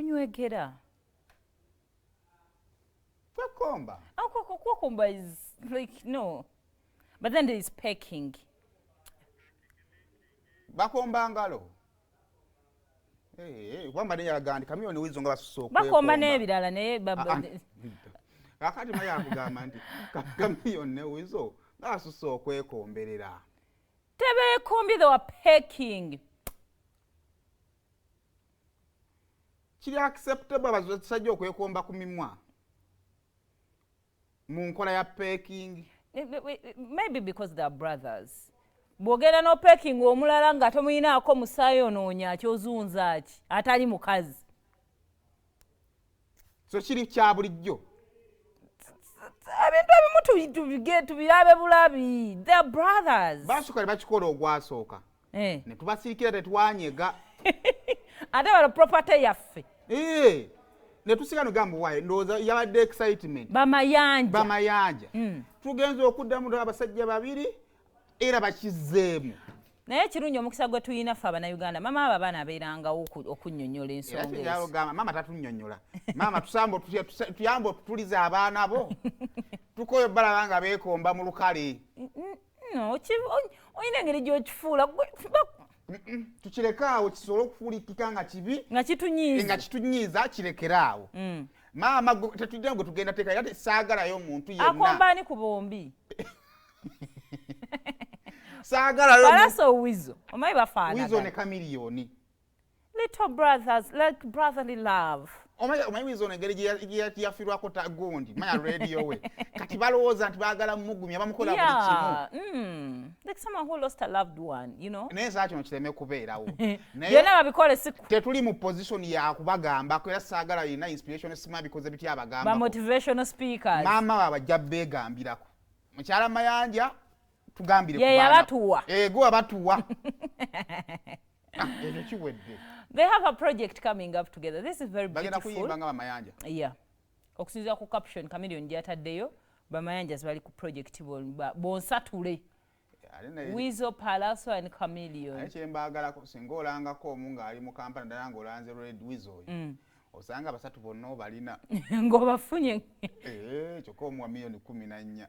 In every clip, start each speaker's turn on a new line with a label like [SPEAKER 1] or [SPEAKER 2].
[SPEAKER 1] Kunywegera.
[SPEAKER 2] Kwekomba.
[SPEAKER 1] Kwekomba is like, no, but then there is pecking.
[SPEAKER 2] Bakomba ngalo. Eh, kubanga neyalaga nti Chameleone, Weasel nga basusa.
[SPEAKER 1] Bakomba n'ebirala, naye
[SPEAKER 2] Ah, ah. Kakati maya akugamba nti Chameleone ne Weasel nga basusa okwekomberera.
[SPEAKER 1] Tebeekombye, they were pecking.
[SPEAKER 2] Kiri acceptable abasajja okwekomba ku mimwa mu nkola ya pecking?
[SPEAKER 1] Maybe because they are brothers. Bw'ogenda n'opecking omulala nga tomuyinaako musaayi, onoonya kyozunza ki atali mukazi?
[SPEAKER 2] So kiri kya bulijjo.
[SPEAKER 1] Ebintu ebimu tubirabe bulabi. They are brothers.
[SPEAKER 2] Basooka ne bakikola ogwasooka ne tubasirikira, tetwanyega.
[SPEAKER 1] Ate bano property yaffe.
[SPEAKER 2] Eh, ne tusika nogamba waye ndowooza yabadde excitement.
[SPEAKER 1] Bamayanja.
[SPEAKER 2] Bamayanja. Tugenza okuddamu abasajja babiri era bakizzeemu.
[SPEAKER 1] Naye ekirungi, omukisa gwe tulina ffe Abannayuganda, mama abo abaana abeerangawo okunnyonnyola
[SPEAKER 2] Era
[SPEAKER 1] ensonga ezo.
[SPEAKER 2] Kyekyalogamba, maama tatunnyonnyola. Maama, tuyambe otutulize abaana bo, tukoyo balaba nga beekomba mu lukale.
[SPEAKER 1] No, olina engeri gy'okifuula
[SPEAKER 2] Tukireke awo kisobole okufuulikika nga kibi.
[SPEAKER 1] Nga kitunyiiza.
[SPEAKER 2] Nga kitunyiiza, kirekere awo. Maama tetulina gwe tugenda teeka, era saagalayo omuntu yenna.
[SPEAKER 1] Akombaani ku bombi?
[SPEAKER 2] Saagalayo.
[SPEAKER 1] Pallaso, Weasel, omanyi
[SPEAKER 2] Weasel ne
[SPEAKER 1] bafaanagana.
[SPEAKER 2] Chameleone.
[SPEAKER 1] Little brothers, like brotherly love.
[SPEAKER 2] Omanyi Weasel engeri gye yafiirwako gundi manya radio we, kati balowooza nti baagala mugumya, bamukola buli kimu.
[SPEAKER 1] Yeah. Like someone who lost a loved one.
[SPEAKER 2] Naye saa kino kireme kubeerawo. Naye
[SPEAKER 1] Byonna babikole si
[SPEAKER 2] tetuli mu position yakubagambako, era saagala yina inspiration sima bikoze bitya
[SPEAKER 1] ba
[SPEAKER 2] abagambako.
[SPEAKER 1] Motivational speakers.
[SPEAKER 2] Maama waabwe ajja beegambirako. Mukyala Mayanja, tugambire
[SPEAKER 1] Ye
[SPEAKER 2] ku baana.
[SPEAKER 1] yabatuwa.
[SPEAKER 2] Eh, gwe wabatuwa. Ah, ekyo kiwedde.
[SPEAKER 1] They have a project coming up together. This is very
[SPEAKER 2] Bagenda
[SPEAKER 1] beautiful.
[SPEAKER 2] kuyimba nga Bamayanja?
[SPEAKER 1] Yeah, okusinziira ku caption Chameleone gyataddeyo, Bamayanjas bali ku project bonsatule.
[SPEAKER 2] Ate naye
[SPEAKER 1] Weasel, Pallaso and Chameleone.
[SPEAKER 2] Naye kyembaagalako, singa olangako omu ng'ali mu Kampala, ddala ng'olanze Red Weasel oyo, osanga basatu bonna obalina.
[SPEAKER 1] Ng'obafunye.
[SPEAKER 2] Eh, kyokka omuwa miliyoni 14,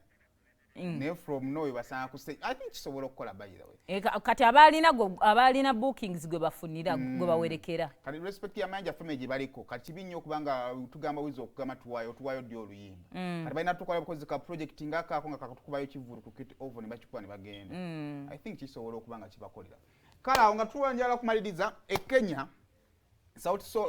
[SPEAKER 2] naye from noyo basanga ku stage. I think kisobola okukola, by the way.
[SPEAKER 1] Eh, kati abalina bookings gwe bafunira, gwe bawerekera.
[SPEAKER 2] Kati respect ya Mayanja family gye baliko, kati kibi nnyo okubanga tugamba Weasel okugamba tuwaayo tuwaayo ddi oluyimba. Kati balina tukola bukozi ka project nga kaako nga kakatukubayo kivulu ku Kit Oval ne bakikuba ne bagenda. I think kisobola okuba nga kibakolera. Kale awo nga tuwanjala kumaliriza, e Kenya Sauti Sol